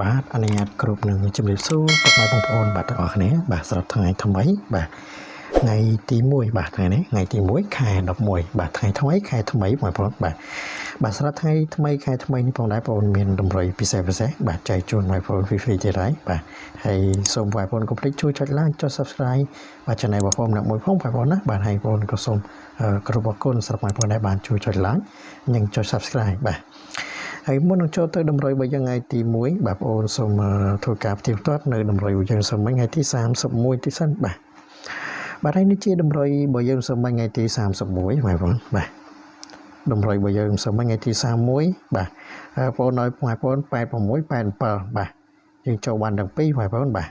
បាទអនុញ្ញាតគ្រប់នឹងជម្រាបសួរពុកម៉ែបងប្អូនបាទទាំងអស់គ្នាបាទសម្រាប់ថ្ងៃថ្មីបាទថ្ងៃទី1បាទថ្ងៃនេះថ្ងៃទី1ខែ11បាទថ្ងៃថ្មីខែថ្មីបងប្អូនបាទបាទសម្រាប់ថ្ងៃថ្មីខែថ្មីនេះផងដែរបងប្អូនមានតម្រុយពិសេសពិសេសបាទចែកជូនបងប្អូន free free ទៀតហើយបាទហើយសូមបងប្អូនកុំភ្លេចជួយចុច like ចុច subscribe បាទ channel បងប្អូនម្នាក់មួយផងបងប្អូនណាបាទហើយបងប្អូនក៏សូមគោរពអរគុណសម្រាប់បងប្អូនដែលបានជួយចុច like និងចុច subscribe បាទហើយមុននឹងចូលទៅតម្រុយរបស់យើងថ្ងៃទី1បាទបងប្អូនសូមធ្វើការផ្ទៀងផ្ទាត់នៅតម្រុយរបស់យើងសូមមិញថ្ងៃទី31ទីសិនបាទបាទហើយនេះជាតម្រុយរបស់យើងសូមមិញថ្ងៃទី31បងប្អូនបាទតម្រុយរបស់យើងសូមមិញថ្ងៃទី31បាទបងប្អូនឲ្យបងប្អូន86 87បាទយើងចូលបានទាំងពីរបងប្អូនបាទ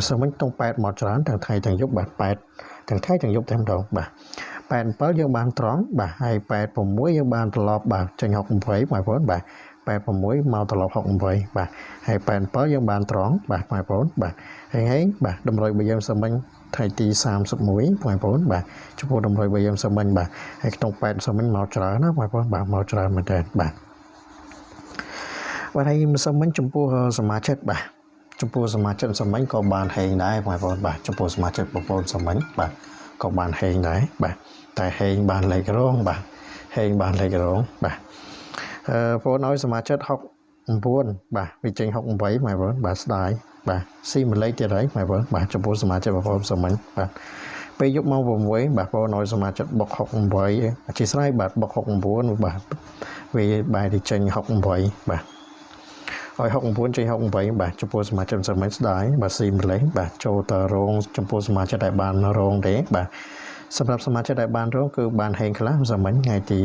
សូមមិញតុង8មកច្រើនទាំងថ្ងៃទាំងយប់បាទ8ទាំងថ្ងៃទាំងយប់តែម្ដងបាទ87យើងបានត្រង់បាទហើយ86យើងបានត្រឡប់បាទចេញ68បងប្អូនបាទ86មកត្រឡប់68បាទហើយ87យើងបានត្រង់បាទបងប្អូនបាទហើយហើយបាទតម្រុយរបស់យើងសមិញថ្ងៃទី31បងប្អូនបាទចំពោះតម្រុយរបស់យើងសមិញបាទហើយក្នុង8សមិញមកច្រើនណាបងប្អូនបាទមកច្រើនមែនតើបាទបាទហើយសមិញចំពោះសមាជិកបាទចំពោះសមាជិកសមិញក៏បានហេងដែរបងប្អូនបាទចំពោះសមាជិកបងប្អូនសមិញបាទក៏បានហេងដែរបាទតែហេងបានលេខរងបាទហេងបានលេខរងបាទអឺបងឲ្យសមាជិក69បាទវាចេញ68បងប្អូនបាទស្ដាយបាទស៊ីមួយលេខទៀតហើយបងប្អូនបាទចំពោះសមាជិកបងប្អូនសមិញបាទពេលយប់ម៉ោង6បាទបងប្អូនឲ្យសមាជិកបុក68អធិស្ឋានបាទបុក69បាទវាបែរទៅចេញ68បាទឲ្យ69ចេញ68បាទចំពោះសមាជិកសមិញស្ដាយបាទស៊ីម្លេះបាទចូលទៅរងចំពោះសមាជិកដែលបានរងទេបាទសម្រាប់សមាជិកដែលបានរងគឺបានហេងខ្លះសមិញថ្ងៃទី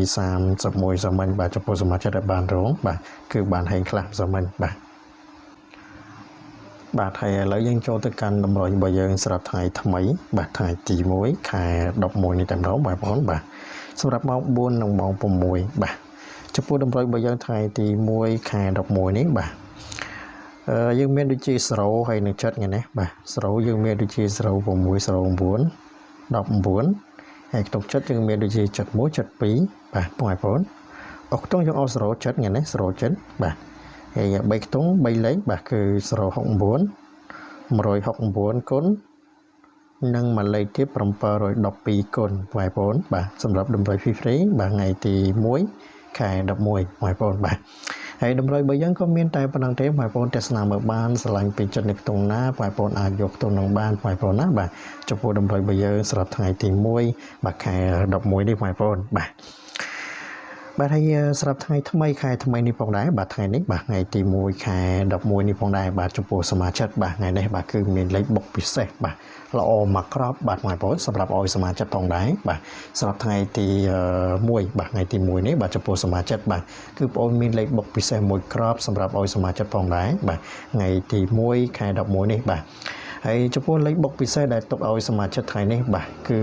31សមិញបាទចំពោះសមាជិកដែលបានរងបាទគឺបានហេងខ្លះសមិញបាទបាទហើយឥឡូវយើងចូលទៅកាន់តម្រុយរបស់យើងសម្រាប់ថ្ងៃថ្មីបាទថ្ងៃទី1ខែ11នេះតែម្ដងបងប្អូនបាទសម្រាប់ម៉ោង4និងម៉ោង6បាទចំពោះតម្រុយរបស់យើងថ្ងៃទី1ខែ11នេះបាទអឺយើងមានដូចជា0ហើយនឹង7ថ្ងៃនេះបាទ0យើងមានដូចជា0 6 0 9 19ហើយក្នុងចិត្តយើងមានដូចជា71 72បាទបងប្អូនអុកខ្ទង់យើងអស់0 7ថ្ងៃនេះ0 7បាទហើយ3ខ្ទង់3លេខបាទគឺ069 169គុណនិងមួយលេខទៀត712គុណបងប្អូនបាទសម្រាប់តម្រុយ free free បាទថ្ងៃទី1ខែ11បងប្អូនបាទហើយតម្រុយរបស់យើងក៏មានតែប៉ុណ្្នឹងទេបងប្អូនទស្សនាមើលបានស្រឡាញ់ពេញចិត្តនៅខ្ទង់ណាបងប្អូនអាចយកខ្ទង់នឹងបានបងប្អូនណាបាទចំពោះតម្រុយរបស់យើងសម្រាប់ថ្ងៃទី1បាទខែ11នេះបងប្អូនបាទបាទហើយសម្រាប់ថ្ងៃថ្មីខែថ្មីនេះផងដែរបាទថ្ងៃនេះបាទថ្ងៃទី1ខែ11នេះផងដែរបាទចំពោះសមាជិកបាទថ្ងៃនេះបាទគឺមានលេខបុកពិសេសបាទល្អមកក្របបាទបងប្អូនសម្រាប់ឲ្យសមាជិកផងដែរបាទសម្រាប់ថ្ងៃទី1បាទថ្ងៃទី1នេះបាទចំពោះសមាជិកបាទគឺបងប្អូនមានលេខបុកពិសេសមួយក្របសម្រាប់ឲ្យសមាជិកផងដែរបាទថ្ងៃទី1ខែ11នេះបាទហើយចំពោះលេខបុកពិសេសដែលទុកឲ្យសមាជិកថ្ងៃនេះបាទគឺ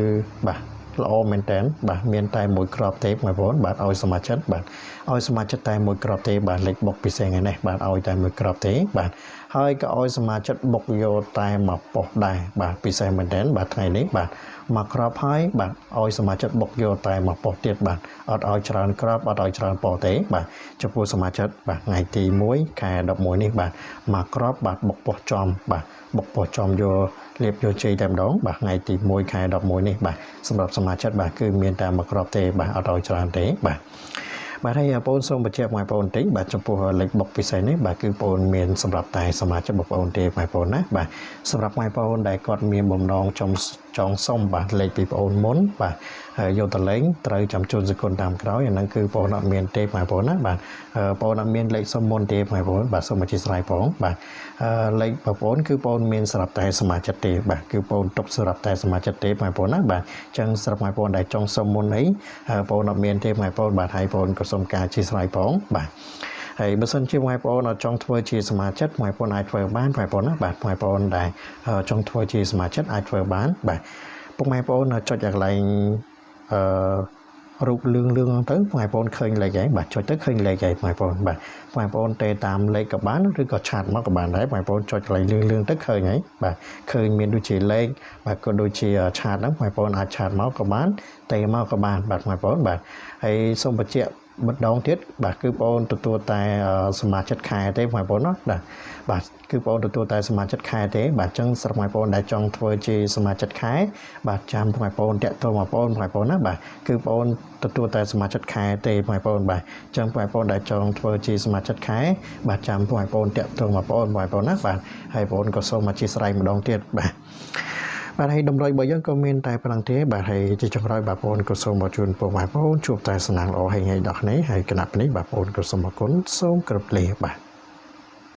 បាទល្អមែនតើបាទមានតែមួយក្របទេបងប្អូនបាទឲ្យសមាជិកបាទឲ្យសមាជិកតែមួយក្របទេបាទលេខបុកពិសេសថ្ងៃនេះបាទឲ្យតែមួយក្របទេបាទហើយក៏ឲ្យសមាជិកបុកយកតែមួយប៉ុស្តិ៍ដែរបាទពិសេសមែនតើបាទថ្ងៃនេះបាទមួយក្របហើយបាទឲ្យសមាជិកបុកយកតែមួយប៉ុស្តិ៍ទៀតបាទអត់ឲ្យច្រើនក្របអត់ឲ្យច្រើនប៉ុស្តិ៍ទេបាទចំពោះសមាជិកបាទថ្ងៃទី1ខែ11នេះបាទមួយក្របបាទបុកប៉ុស្តិ៍ចំបាទបុកប៉ុស្តិ៍ចំយកលៀបយកជ័យតែម្ដងបាទថ្ងៃទី1ខែ11នេះបាទសម្រាប់សមាជិកបាទគឺមានតែមួយក្របទេបាទអត់ឲ្យច្រើនទេបាទបាទហើយបងប្អូនសូមបញ្ជាក់បងប្អូនតិចបាទចំពោះលេខបុកពិសេសនេះបាទគឺបងប្អូនមានសម្រាប់តែសមាជិកបងប្អូនទេបងប្អូនណាបាទសម្រាប់បងប្អូនដែលគាត់មានបំណងចង់ចង់សុំបាទលេខពីបងប្អូនមុនបាទហើយយកតលេងត្រូវចាំជូនសគុណតាមក្រោយអាហ្នឹងគឺបងប្អូនអត់មានទេបងប្អូនណាបាទបងប្អូនអត់មានលេខសុំមុនទេបងប្អូនបាទសូមអធិស្ឋានផងបាទលេខបងប្អូនគឺបងប្អូនមានសម្រាប់តែសមាជិកទេបាទគឺបងប្អូនទុកសម្រាប់តែសមាជិកទេបងប្អូនណាបាទអញ្ចឹងសម្រាប់បងប្អូនដែលចង់សុំមុនអីបងប្អូនអត់មានទេបងប្អូនបាទហើយបងប្អូនក៏សូមការអធិស្ឋានផងបាទហើយបើសិនជាបងប្អូនអត់ចង់ធ្វើជាសមាជិកបងប្អូនអាចធ្វើបានបងប្អូនណាបាទបងប្អូនដែលចង់ធ្វើជាសមាជិកអាចធ្វើបានបាទពុកម៉ែបងប្អូនចុចកន្លែងអឺរូបលឿងលឿងទៅបងប្អូនឃើញលេខហើយបាទចុចទៅឃើញលេខហើយបងប្អូនបាទបងប្អូនទេតាមលេខក៏បានឬក៏ chat មកក៏បានដែរបងប្អូនចុចកន្លែងលឿងលឿងទៅឃើញហើយបាទឃើញមានដូចជាលេខបាទក៏ដូចជា chat ហ្នឹងបងប្អូនអាច chat មកក៏បានទេមកក៏បានបាទបងប្អូនបាទហើយសូមបញ្ជាក់ ម្ដងទៀតបាទគឺបងទទួលតែសមាជិកខែទេបងប្អូនណាបាទបាទគឺបងទទួលតែសមាជិកខែទេបាទអញ្ចឹងសម្រាប់បងប្អូនដែលចង់ធ្វើជាសមាជិកខែបាទចាំបងប្អូនតាក់ទងបងប្អូនបងប្អូនណាបាទគឺបងទទួលតែសមាជិកខែទេបងប្អូនបាទអញ្ចឹងបងប្អូនដែលចង់ធ្វើជាសមាជិកខែបាទចាំបងប្អូនតាក់ទងបងប្អូនបងប្អូនណាបាទហើយបងប្អូនក៏សូមអធ្យាស្រ័យម្ដងទៀតបាទបាទហើយតម្រុយរបស់យើងក៏មានតែប៉ុណ្្នឹងទេបាទហើយជាចុងក្រោយបាទបងប្អូនក៏សូមអរជូនពរបងប្អូនជួបតែសំណាងល្អហេងហេងដល់គ្នាហើយគណៈនេះបាទបងប្អូនក៏សូមអរគុណសូមគោរពលាបាទ។